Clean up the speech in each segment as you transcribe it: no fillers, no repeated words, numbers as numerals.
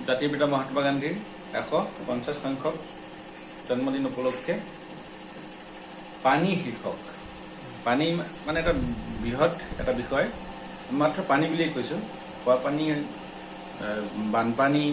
জাতিৰ পিতা মহাত্মা গান্ধীৰ 150 সংখ্যক জন্মদিন উপলক্ষে পানী শীৰ্ষক, পানী মানে এটা বৃহৎ এটা বিষয়, মাত্ৰ পানী বুলিয়ে কৈছোঁ। খোৱা পানী, বানপানী,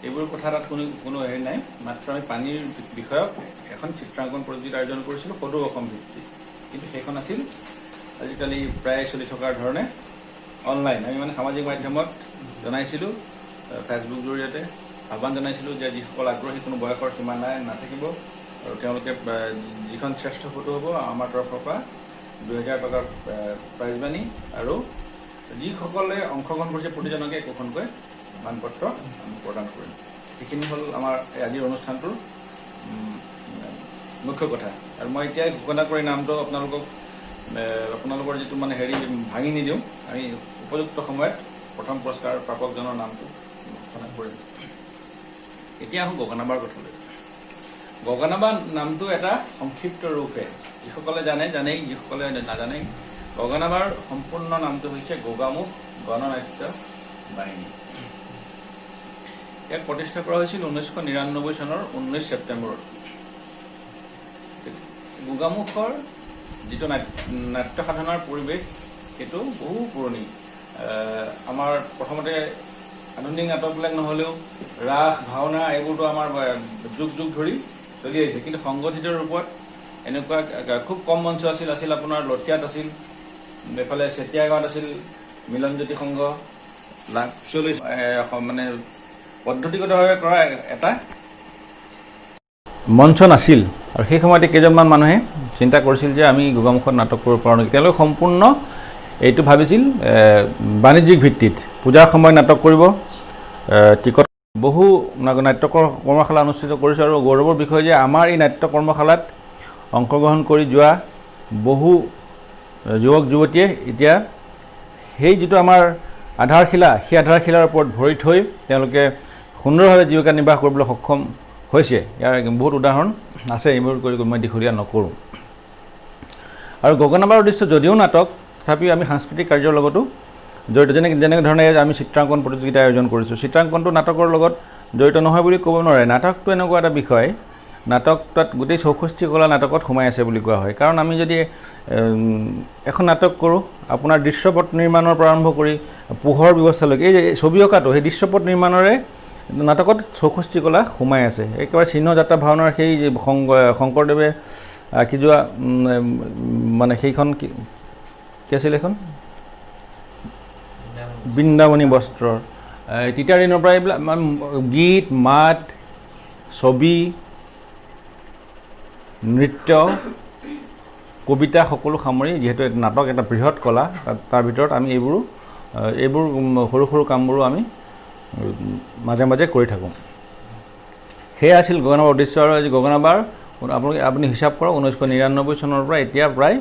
এইবোৰ কথা তাত কোনো কোনো হেৰি নাই। মাত্ৰ আমি পানীৰ বিষয়ক এখন চিত্ৰাংকন প্ৰতিযোগিতা আয়োজন কৰিছিলোঁ সদৌ অসম ভিত্তিত। কিন্তু সেইখন আছিল আজিকালি প্ৰায় চলি থকাৰ ধৰণে অনলাইন। আমি মানে সামাজিক মাধ্যমত জনাইছিলোঁ, ফেচবুক জৰিয়তে আহ্বান জনাইছিলোঁ যে যিসকল আগ্ৰহী, কোনো বয়সৰ সীমা নাই, নাথাকিব আৰু তেওঁলোকে যিখন শ্ৰেষ্ঠ ফটো হ'ব, আমাৰ তৰফৰ পৰা 2000 টকাৰ প্ৰাইজ মানি আৰু যিসকলে অংশগ্ৰহণ কৰিছে প্ৰতিজনকে একোখনকৈ মানপত্ৰ আমি প্ৰদান কৰিম। সেইখিনি হ'ল আমাৰ এই আজিৰ অনুষ্ঠানটোৰ মুখ্য কথা। আৰু মই এতিয়াই ঘোষণা কৰি নামটো আপোনালোকক আপোনালোকৰ যিটো মানে হেৰি ভাঙি নিদিওঁ। আমি উপযুক্ত সময়ত প্ৰথম পুৰস্কাৰ প্ৰাপকজনৰ নামটো ঘোষণা কৰিম। এতিয়া আহোঁ গগনাবাৰ কথালৈ। গগনাবা নামটো এটা সংক্ষিপ্ত ৰূপহে। যিসকলে জানে জানেই, যিসকলে নাজানে, গগনাবাৰ সম্পূৰ্ণ নামটো হৈছে গোগামুখ গণনাট্য বাহিনী। ইয়াক প্ৰতিষ্ঠা কৰা হৈছিল 1999 চনৰ 19 ছেপ্টেম্বৰত। গোগামুখৰ যিটো নাট্য সাধনাৰ পৰিৱেশ, সেইটো বহু পুৰণি। আমাৰ প্ৰথমতে আধুনিক নাটকবিলাক নহ'লেও ৰাস, ভাওনা এইবোৰতো আমাৰ যুগ যুগ ধৰি চলি আহিছে। কিন্তু সংগঠিত ৰূপত এনেকুৱা খুব কম মঞ্চ আছিল। আছিল আপোনাৰ লঠিয়াত আছিল, এইফালে চেতিয়া গাঁৱত আছিল মিলনজ্যোতি সংঘ। পিছলৈ মানে পদ্ধতিগতভাৱে কৰা এটা মঞ্চ নাছিল। আৰু সেই সময়তে কেইজনমান মানুহে চিন্তা কৰিছিল যে আমি গোগামুখত নাটক কৰিব পাৰোঁ নেকি। তেওঁলোকে সম্পূৰ্ণ এইটো ভাবিছিল বাণিজ্যিক ভিত্তিত, পূজাৰ সময়ত নাটক কৰিব, টিকট। বহু নাট্য কৰ্মশালা অনুষ্ঠিত কৰিছোঁ আৰু গৌৰৱৰ বিষয় যে আমাৰ এই নাট্য কৰ্মশালাত অংশগ্ৰহণ কৰি যোৱা বহু যুৱক যুৱতীয়ে এতিয়া সেই যিটো আমাৰ আধাৰশিলা, সেই আধাৰশিলাৰ ওপৰত ভৰি থৈ তেওঁলোকে সুন্দৰভাৱে জীৱিকা নিৰ্বাহ কৰিবলৈ সক্ষম হৈছে। ইয়াৰ বহুত উদাহৰণ আছে, এইবোৰ কৰি মই দীঘলীয়া নকৰোঁ। আৰু গগনাবাৰ উদ্দেশ্য যদিও নাটক, তথাপিও আমি সাংস্কৃতিক কাৰ্যৰ লগতো জড়িত। যেনে যেনেধৰণে আমি চিত্ৰাংকন প্ৰতিযোগিতা আয়োজন কৰিছোঁ, চিত্ৰাংকনটো নাটকৰ লগত জড়িত নহয় বুলি ক'ব নোৱাৰে। নাটকটো এনেকুৱা এটা বিষয়, নাটক তাত গোটেই 64 কলা নাটকত সোমাই আছে বুলি কোৱা হয়। কাৰণ আমি যদি এখন নাটক কৰোঁ, আপোনাৰ দৃশ্যপট নিৰ্মাণৰ পৰা আৰম্ভ কৰি পোহৰ ব্যৱস্থালৈকে, এই যে ছবি অঁকাটো, সেই দৃশ্যপট নিৰ্মাণৰে নাটকত 64 কলা সোমাই আছে। একেবাৰে চিহ্নযাত্ৰা ভাওনাৰ সেই যে শংকৰদেৱে আঁকি যোৱা মানে সেইখন কি কি আছিল সেইখন, বৃন্দাবনী বস্ত্ৰৰ, তেতিয়াৰ দিনৰ পৰা এইবিলাক গীত মাত, ছবি, নৃত্য, কবিতা সকলো সামৰি যিহেতু নাটক এটা বৃহৎ কলা, তাৰ ভিতৰত আমি এইবোৰ সৰু সৰু কামবোৰো আমি মাজে মাজে কৰি থাকোঁ। সেয়া আছিল গগনাবাৰ উদ্দেশ্য। আৰু আজি গগনাবাৰ আপোনালোকে আপুনি হিচাপ কৰক, 1999 চনৰ পৰা এতিয়া প্ৰায়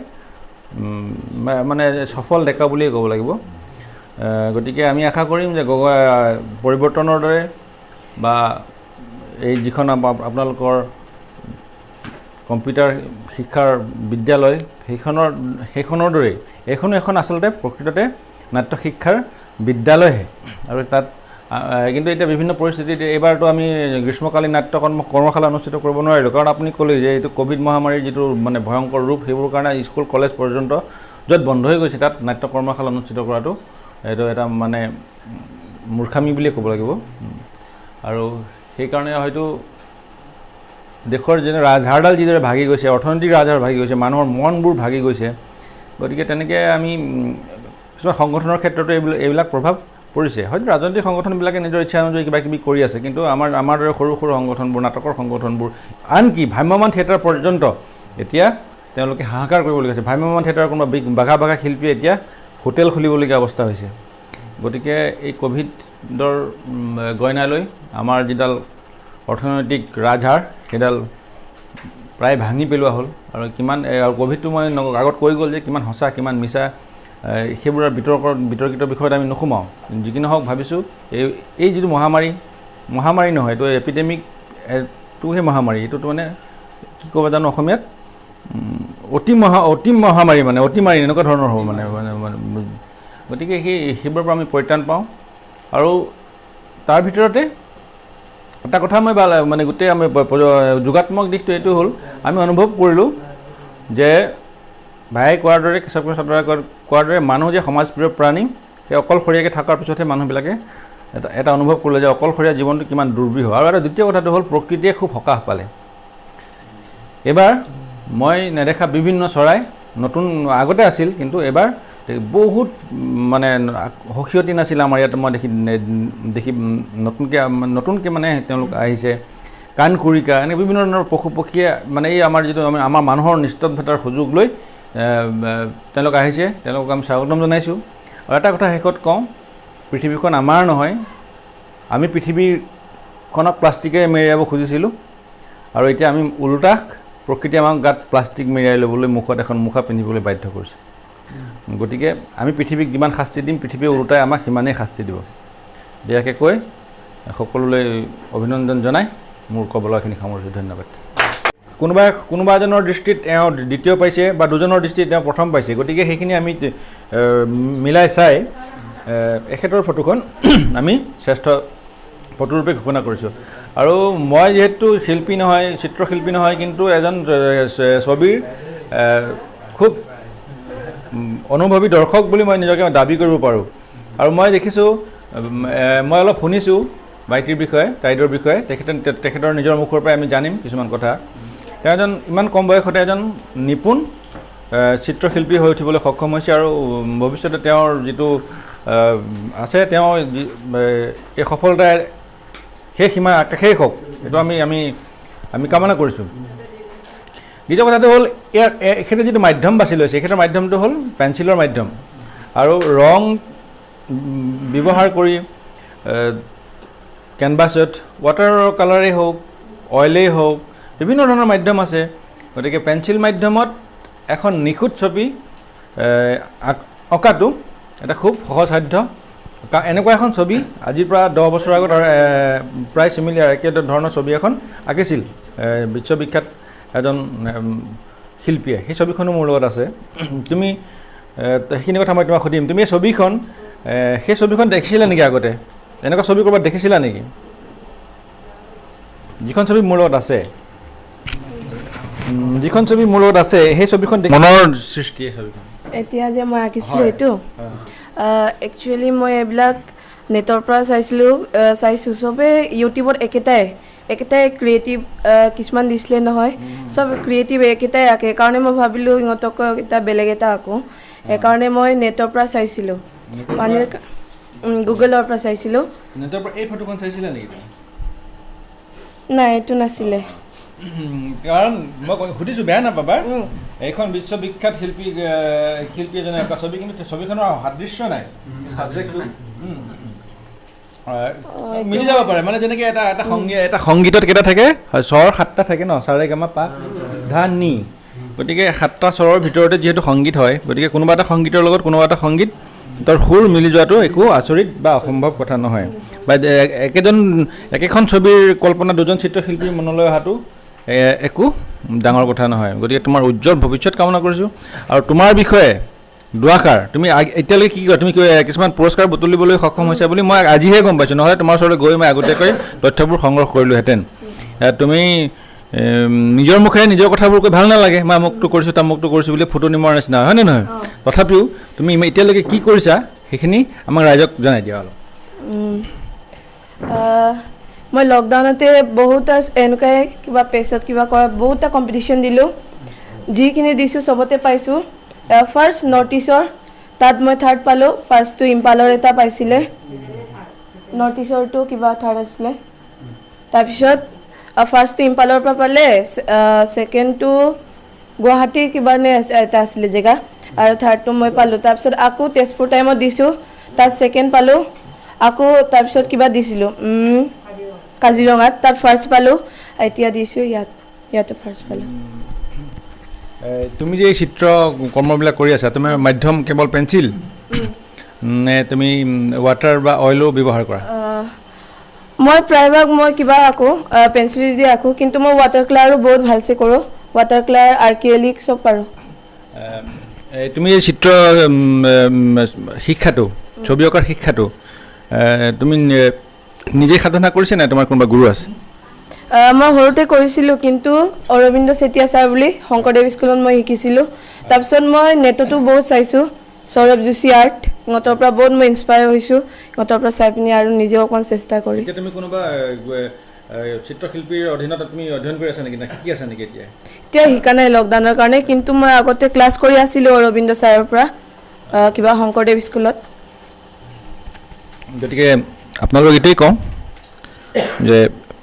মানে সফল ডেকা বুলিয়ে ক'ব লাগিব। গতিকে আমি আশা কৰিম যে পৰিৱৰ্তনৰ দৰে বা এই যিখন আপোনালোকৰ কম্পিউটাৰ শিক্ষাৰ বিদ্যালয়, সেইখনৰ দৰেই এইখনো এখন আচলতে প্ৰকৃততে নাট্য শিক্ষাৰ বিদ্যালয়হে। আৰু তাত কিন্তু এতিয়া বিভিন্ন পৰিস্থিতিত এইবাৰতো আমি গ্ৰীষ্মকালীন নাট্য কৰ্মশালা অনুষ্ঠিত কৰিব নোৱাৰিলোঁ। কাৰণ আপুনি ক'লেই যে এইটো ক'ভিড মহামাৰীৰ যিটো মানে ভয়ংকৰ ৰূপ, সেইবোৰ কাৰণে স্কুল কলেজ পৰ্যন্ত য'ত বন্ধ হৈ গৈছে, তাত নাট্য কৰ্মশালা অনুষ্ঠিত কৰাটো এইটো এটা মানে মূৰ্খামি বুলিয়ে ক'ব লাগিব। আৰু সেইকাৰণে হয়তো দেশৰ যেনে ৰাজহাড়ডাল যিদৰে ভাগি গৈছে, অৰ্থনৈতিক ৰাজহাড় ভাগি গৈছে, মানুহৰ মনবোৰ ভাগি গৈছে, গতিকে তেনেকৈ আমি কিছুমান সংগঠনৰ ক্ষেত্ৰতো এইবিলাক প্ৰভাৱ পৰিছে। হয়তো ৰাজনৈতিক সংগঠনবিলাকে নিজৰ ইচ্ছা অনুযায়ী কিবা কিবি কৰি আছে, কিন্তু আমাৰ দৰে সৰু সৰু সংগঠনবোৰ, নাটকৰ সংগঠনবোৰ, আনকি ভ্ৰাম্যমাণ থিয়েটাৰ পৰ্যন্ত এতিয়া তেওঁলোকে হাহাকাৰ কৰিবলগীয়া হৈছে। ভ্ৰাম্যমাণ থিয়েটাৰৰ কোনোবা বাঘা বাঘা শিল্পীয়ে এতিয়া হোটেল খুলিবলগীয়া অৱস্থা হৈছে। গতিকে এই ক'ভিডৰ গইনা লৈ আমাৰ যিডাল অৰ্থনৈতিক ৰাজহাড়, সেইডাল প্ৰায় ভাঙি পেলোৱা হ'ল। আৰু কিমান আৰু ক'ভিডটো মই আগত কৈ গ'ল যে কিমান সঁচা কিমান মিছা, সেইবোৰৰ বিতৰ্কিত বিষয়ত আমি নোসোমাওঁ। যি কি নহওক, ভাবিছোঁ এই যিটো মহামাৰী, মহামাৰী নহয়, এইটো এপিডেমিক, এইটোহে মহামাৰী। এইটোতো মানে কি ক'ব জানো অসমীয়াত, অতি মহামাৰী মানে অতিমাৰী এনেকুৱা ধৰণৰ হ'ব মানে গতিকে সেইবোৰৰ পৰা আমি পৰিত্ৰাণ পাওঁ। আৰু তাৰ ভিতৰতে এটা কথা মই মানে গোটেই আমি যোগাত্মক দিশটো এইটো হ'ল, আমি অনুভৱ কৰিলোঁ যে ভায়ে কোৱাৰ দৰে, কেশৱ কুমাৰ চন্দ্ৰই কোৱাৰ দৰে মানুহ যে সমাজপ্ৰিয় প্ৰাণী, সেই অকলশৰীয়াকৈ থকাৰ পিছতহে মানুহবিলাকে এটা অনুভৱ কৰিলে যে অকলশৰীয়া জীৱনটো কিমান দুৰ্বিষহ। আৰু এটা দ্বিতীয় কথাটো হ'ল প্ৰকৃতিয়ে খুব সকাহ পালে। এইবাৰ মই নেদেখা বিভিন্ন চৰাই নতুন, আগতে আছিল কিন্তু এইবাৰ বহুত মানে সখীয়তি নাছিল আমাৰ ইয়াত, মই দেখি দেখি নতুনকৈ মানে তেওঁলোক আহিছে। কাণকুৰিকা, এনেকৈ বিভিন্ন ধৰণৰ পশু পক্ষীয়ে মানে এই আমাৰ যিটো আমাৰ মানুহৰ নিস্তব্ধতাৰ সুযোগ লৈ তেওঁলোক আহিছে, তেওঁলোকক আমি স্বাগতম জনাইছোঁ। আৰু এটা কথা শেষত কওঁ, পৃথিৱীখন আমাৰ নহয়, আমি পৃথিৱীখনক প্লাষ্টিকেৰে মেৰিয়াব খুজিছিলোঁ আৰু এতিয়া আমি ওলোটা প্ৰকৃতিয়ে আমাক গাত প্লাষ্টিক মেৰিয়াই ল'বলৈ, মুখত এখন মুখা পিন্ধিবলৈ বাধ্য কৰিছে। গতিকে আমি পৃথিৱীক যিমান শাস্তি দিম, পৃথিৱীয়ে ওলোটাই আমাক সিমানেই শাস্তি দিব। ইয়াকে কৈ সকলোলৈ অভিনন্দন জনাই মোৰ ক'ব লগাখিনি সামৰিছোঁ। ধন্যবাদ। কোনোবা এজনৰ দৃষ্টিত তেওঁ দ্বিতীয় পাইছে বা দুজনৰ দৃষ্টিত তেওঁ প্ৰথম পাইছে, গতিকে সেইখিনি আমি মিলাই চাই এখেতৰ ফটোখন আমি শ্ৰেষ্ঠ ফটোৰূপে ঘোষণা কৰিছোঁ। আৰু মই যিহেতু শিল্পী নহয়, চিত্ৰশিল্পী নহয়, কিন্তু এজন ছবিৰ খুব অনুভৱী দৰ্শক বুলি মই নিজকে দাবী কৰিব পাৰোঁ। আৰু মই দেখিছোঁ, মই অলপ শুনিছোঁ ভাইটিৰ বিষয়ে, টাইডৰ বিষয়ে, তেখেতৰ নিজৰ মুখৰ পৰাই আমি জানিম কিছুমান কথা। তেওঁ এজন ইমান কম বয়সতে এজন নিপুণ চিত্ৰশিল্পী হৈ উঠিবলৈ সক্ষম হৈছে আৰু ভৱিষ্যতে তেওঁৰ যিটো আছে, তেওঁ এই সফলতাৰ সেই সীমা আকাশেই হওক, সেইটো আমি আমি আমি কামনা কৰিছোঁ। দ্বিতীয় কথাটো হ'ল, ইয়াৰ এখেতে যিটো মাধ্যম বাছি লৈছে, এখেতৰ মাধ্যমটো হ'ল পেঞ্চিলৰ মাধ্যম আৰু ৰং ব্যৱহাৰ কৰি কেনভাছত ৱাটাৰ কালাৰেই হওক, অইলেই হওক, বিভিন্ন ধৰণৰ মাধ্যম আছে। গতিকে পেঞ্চিল মাধ্যমত এখন নিখুঁত ছবি অঁকাটো এটা খুব সহজসাধ্য। এনেকুৱা এখন ছবি আজিৰ পৰা 10 বছৰৰ আগত প্ৰায় চিমিলাৰ একে ধৰণৰ ছবি এখন আঁকিছিল বিশ্ববিখ্যাত এজন শিল্পীয়ে। সেই ছবিখনো মোৰ লগত আছে। তুমি সেইখিনি কথা মই তোমাক সুধিম, তুমি এই ছবিখন, সেই ছবিখন দেখিছিলা নেকি আগতে? এনেকুৱা ছবি ক'ৰবাত দেখিছিলা নেকি? যিখন ছবি মোৰ লগত আছে, যিখন ছবি মোৰ লগত আছে, সেই ছবিখন মনৰ সৃষ্টি এই ছবিখন। এতিয়া যে মই আঁকিছিলোঁ এইটো একচুৱেলি মই এইবিলাক নেটৰ পৰা চাইছিলোঁ, চাইছোঁ চবেই ইউটিউবত একেটাই একেটাই ক্ৰিয়েটিভ কিছুমান দিছিলে নহয়, চব ক্ৰিয়েটিভ একেটাই আঁকে, সেইকাৰণে মই ভাবিলোঁ ইহঁতক এটা বেলেগ এটা আঁকো, সেইকাৰণে মই নেটৰ পৰা চাইছিলোঁ, মানে গুগলৰ পৰা চাইছিলোঁ। নেটৰ পৰা এই ফটোখন চাইছিলা নেকি তুমি? নাই, এইটো নাছিলে। কাৰণ মই সুধিছোঁ, বেয়া নাপাবা, এইখন বিশ্ববিখ্যাত শিল্পী এজনে অঁকা ছবি, কিন্তু ছবিখনৰ সাদৃশ্য নাই, ছাবজেক্টটো মিলি যাব পাৰে। মানে যেনেকৈ এটা সংগীতত কেইটা থাকে, স্বৰ 7টা থাকে ন, সা ৰে গা মা পা ধা নি, গতিকে 7টা স্বৰৰ ভিতৰতে যিহেতু সংগীত হয়, গতিকে কোনোবা এটা সংগীতৰ লগত কোনোবা এটা সংগীতৰ সুৰ মিলি যোৱাটো একো আচৰিত বা অসম্ভৱ কথা নহয়। বা একেখন ছবিৰ কল্পনা দুজন চিত্ৰশিল্পীৰ মনলৈ অহাটো একো ডাঙৰ কথা নহয়। গতিকে তোমাৰ উজ্জ্বল ভৱিষ্যত কামনা কৰিছোঁ। আৰু তোমাৰ বিষয়ে দুআষাৰ, তুমি এতিয়ালৈকে কি কৰা, তুমি কিছুমান পুৰস্কাৰ বুটলিবলৈ সক্ষম হৈছা বুলি মই আজিহে গম পাইছোঁ, নহ'লে তোমাৰ ওচৰলৈ গৈ মই আগতীয়াকৈ তথ্যবোৰ সংগ্ৰহ কৰিলোহেঁতেন। তুমি নিজৰ মুখেৰে নিজৰ কথাবোৰ কৈ ভাল নালাগে, মই আমুকটো কৰিছোঁ তামুকটো কৰিছোঁ বুলি ফুটনি মৰাৰ নিচিনা হয়, হয়নে নহয়? তথাপিও তুমি এতিয়ালৈকে কি কৰিছা সেইখিনি আমাক ৰাইজক জনাই দিয়া অলপ। মই লকডাউনতে বহুত এনেকুৱাই কিবা পেজত কিবা কৰা বহুতটা কম্পিটিশ্যন দিলোঁ, যিখিনি দিছোঁ চবতে পাইছোঁ। ফাৰ্ষ্ট নৰ্থ ইষ্টৰ তাত মই থাৰ্ড পালোঁ, ফাৰ্ষ্টটো ইম্পালৰ এটা পাইছিলে, নৰ্থ ইষ্টৰটো কিবা থাৰ্ড আছিলে, তাৰপিছত ফাৰ্ষ্টটো ইম্পালৰ পৰা পালে, ছেকেণ্ডটো গুৱাহাটীৰ কিবা নে এটা আছিলে জেগা, আৰু থাৰ্ডটো মই পালোঁ। তাৰপিছত আকৌ তেজপুৰ টাইমত দিছোঁ, তাত ছেকেণ্ড পালোঁ, আকৌ তাৰপিছত কিবা দিছিলোঁ কাজিৰঙাত, তাত ফাৰ্ষ্ট পালোঁ, এতিয়া দিছোঁ ইয়াতো ফাৰ্ষ্ট পালোঁ। তুমি যে এই চিত্ৰ কৰ্মবিলাক কৰি আছা, তোমাৰ মাধ্যম কেৱল পেঞ্চিল নে তুমি ৱাটাৰ বা অইলো ব্যৱহাৰ কৰা? মই প্ৰায়ভাগ মই কিবা আঁকো, পেঞ্চিল দি আঁকো, কিন্তু মই ৱাটাৰ কালাৰো বহুত ভালছে কৰোঁ, ৱাটাৰ কালাৰ, আৰ্কিয়েলিক চব পাৰোঁ। তুমি এই চিত্ৰ শিক্ষাটো, ছবি অঁকাৰ শিক্ষাটো তুমি নিজেই সাধনা কৰিছে নে তোমাৰ কোনোবা গুৰু আছে? মই সৰুতে কৰিছিলোঁ, কিন্তু অৰবিন্দ চেতিয়া ছাৰ বুলি শংকৰদেৱ স্কুলত মই শিকিছিলোঁ। তাৰপিছত মই নেটতো বহুত চাইছোঁ, সৌৰভ যোশী আৰ্ট, সিহঁতৰ পৰা বহুত মই ইনস্পায়াৰ হৈছোঁ। সিহঁতৰ পৰা চাই পিনি আৰু নিজেও অকণমান চেষ্টা কৰি। এতিয়া তুমি কোনোবা চিত্ৰশিল্পীৰ অধীনত তুমি অধ্যয়ন কৰি আছা নেকি, না শিকি আছা নেকি এতিয়া? এতিয়া শিকা নাই লকডাউনৰ কাৰণে, কিন্তু মই আগতে ক্লাছ কৰি আছিলোঁ অৰবিন্দ ছাৰৰ পৰা, কিবা শংকৰদেৱ স্কুলত। গতিকে আপোনালোক এইটোৱেই কওঁ যে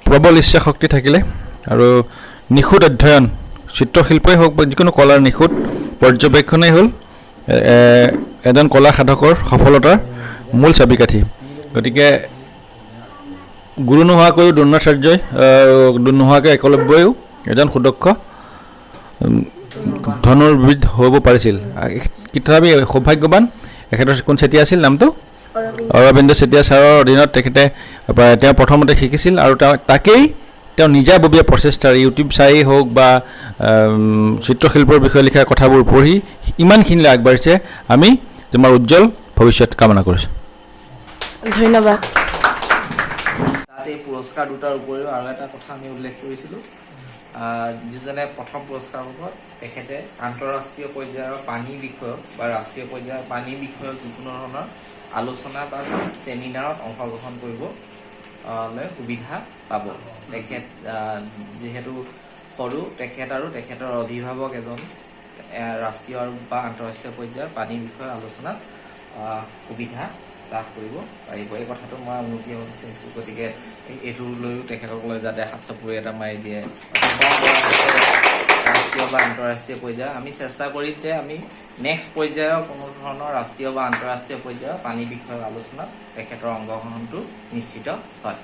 প্ৰবল ইচ্ছা শক্তি থাকিলে আৰু নিখুঁত অধ্যয়ন, চিত্ৰশিল্পই হওক বা যিকোনো কলাৰ নিখুঁত পৰ্যবেক্ষণেই হ'ল এজন কলা সাধকৰ সফলতাৰ মূল চাবিকাঠি। গতিকে গুৰু নোহোৱাকৈও দ্ৰোণাচাৰ্যই, নোহোৱাকৈ একলব্যয়ো এজন সুদক্ষ ধনুৰ্বিদ হ'ব পাৰিছিল। তথাপি সৌভাগ্যৱান এখেতৰ কোন চেতিয়া আছিল নামটো? অৰবিন্দ চেতিয়া ছাৰৰ অধীনত তেখেতে তেওঁ প্ৰথমতে শিকিছিল আৰু তাকেই তেওঁ নিজাববীয়া প্ৰচেষ্টাৰ ইউটিউব চায়েই হওক বা চিত্ৰশিল্পৰ বিষয়ে লিখা কথাবোৰ পঢ়ি ইমানখিনিলৈ আগবাঢ়িছে। আমি তোমাৰ উজ্জ্বল ভৱিষ্যত কামনা কৰিছোঁ। ধন্যবাদ। তাত এই পুৰস্কাৰ দুটাৰ উপৰিও আৰু এটা কথা আমি উল্লেখ কৰিছিলোঁ, যিজনে প্ৰথম পুৰস্কাৰ পাব তেখেতে আন্তঃৰাষ্ট্ৰীয় পৰ্যায়ৰ পানী বিষয়ক বা ৰাষ্ট্ৰীয় পৰ্যায়ৰ পানী বিষয়ক যিকোনো ধৰণৰ আলোচনা বা চেমিনাৰত অংশগ্ৰহণ কৰিব লৈ সুবিধা পাব। তেখেত যিহেতু সৰু, তেখেত আৰু তেখেতৰ অভিভাৱক এজন ৰাষ্ট্ৰীয় আৰু বা আন্তঃৰাষ্ট্ৰীয় পৰ্যায়ৰ পানী বিষয়ক আলোচনাত সুবিধা লাভ কৰিব পাৰিব। এই কথাটো মই উন্নতি হ'ব বিচাৰিছোঁ। গতিকে এইটো লৈও তেখেতক লৈ যাতে হাত চাপৰি এটা মাৰি দিয়ে। ৰাষ্ট্ৰীয় বা আন্তঃৰাষ্ট্ৰীয় পৰ্যায়ৰ আমি চেষ্টা কৰিম যে আমি নেক্সট পৰ্যায়ৰ কোনো ধৰণৰ ৰাষ্ট্ৰীয় বা আন্তঃৰাষ্ট্ৰীয় পৰ্যায়ৰ পানী বিষয়ক আলোচনাত তেখেতৰ অংশগ্ৰহণটো নিশ্চিত হয়।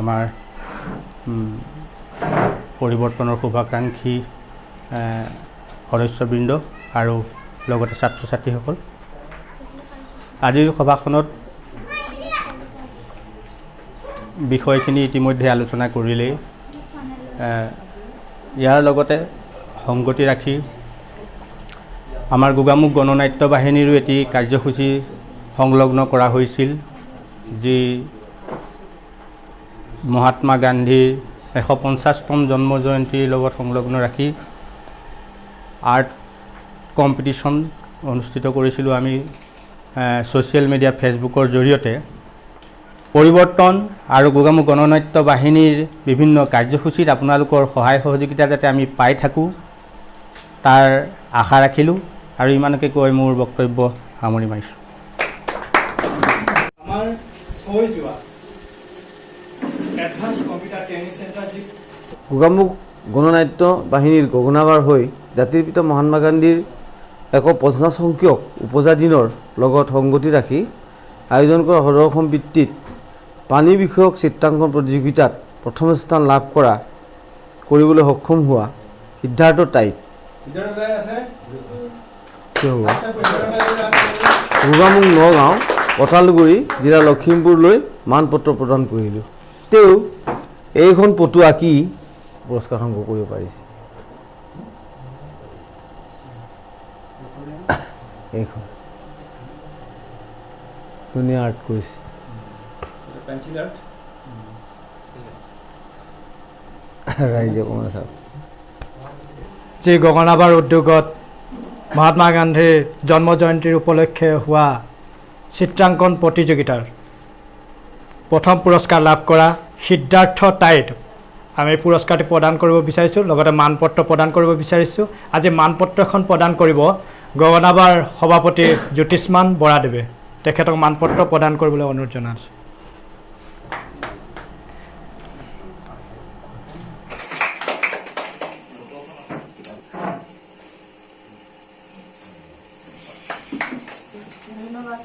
আমাৰ পৰিৱৰ্তনৰ শুভাকাংক্ষী সদস্যবৃন্দ আৰু লগতে ছাত্ৰ ছাত্ৰীসকল, আজিৰ সভাখনত বিষয়খিনি ইতিমধ্যে আলোচনা কৰিলেই। ইয়াৰ লগতে সংগতি ৰাখি আমাৰ গোগামুখ গণনাট্য বাহিনীৰো এটি কাৰ্যসূচী সংলগ্ন কৰা হৈছিল, যি মহাত্মা গান্ধীৰ 150তম জন্ম জয়ন্তীৰ লগত সংলগ্ন ৰাখি আৰ্ট কম্পিটিশ্যন অনুষ্ঠিত কৰিছিলোঁ আমি ছ'চিয়েল মিডিয়া ফেচবুকৰ জৰিয়তে। পৰিৱৰ্তন আৰু গোগামুখ গণনাট্য বাহিনীৰ বিভিন্ন কাৰ্যসূচীত আপোনালোকৰ সহায় সহযোগিতা যাতে আমি পাই থাকোঁ তাৰ আশা ৰাখিলোঁ আৰু ইমানকে কৈ মোৰ বক্তব্য সামৰণি মাৰিছোঁ। আমাৰ হৈ যোৱা এডভান্স কম্পিউটাৰ ট্ৰেইনিং চেণ্টাৰ যি গোগামুখ গণনাট্য বাহিনীৰ গগনাবাৰ হৈ জাতিৰ পিতা মহাত্মা গান্ধীৰ 150 সংখ্যক উপজা দিনৰ লগত সংগতি ৰাখি আয়োজন কৰা সদৌ অসম ভিত্তিত পানী বিষয়ক চিত্ৰাংকন প্ৰতিযোগিতাত প্ৰথম স্থান লাভ কৰিবলৈ সক্ষম হোৱা সিদ্ধাৰ্থ টাইড গোগামুখ নগাঁও কঁঠালগুৰি জিলা লখিমপুৰলৈ মানপত্ৰ প্ৰদান কৰিলোঁ। তেওঁ এইখন ফটো আঁকি পুৰস্কাৰ সংগ্ৰহ কৰিব পাৰিছে। এইখন ধুনীয়া আৰ্ট কৰিছে। ৰাইজে অকণমান চাওক। যি গগনাবাৰ উদ্যোগত মহাত্মা গান্ধীৰ জন্ম জয়ন্তীৰ উপলক্ষে হোৱা চিত্ৰাংকন প্ৰতিযোগিতাৰ প্ৰথম পুৰস্কাৰ লাভ কৰা সিদ্ধাৰ্থ টাইড আমি পুৰস্কাৰটি প্ৰদান কৰিব বিচাৰিছোঁ, লগতে মানপত্ৰ প্ৰদান কৰিব বিচাৰিছোঁ। আজি মানপত্ৰখন প্ৰদান কৰিব গগনাবাৰ সভাপতি জ্যোতিষ্মান বৰাদেৱে। তেখেতক মানপত্ৰ প্ৰদান কৰিবলৈ অনুৰোধ জনাইছোঁ। ধন্যবাদ।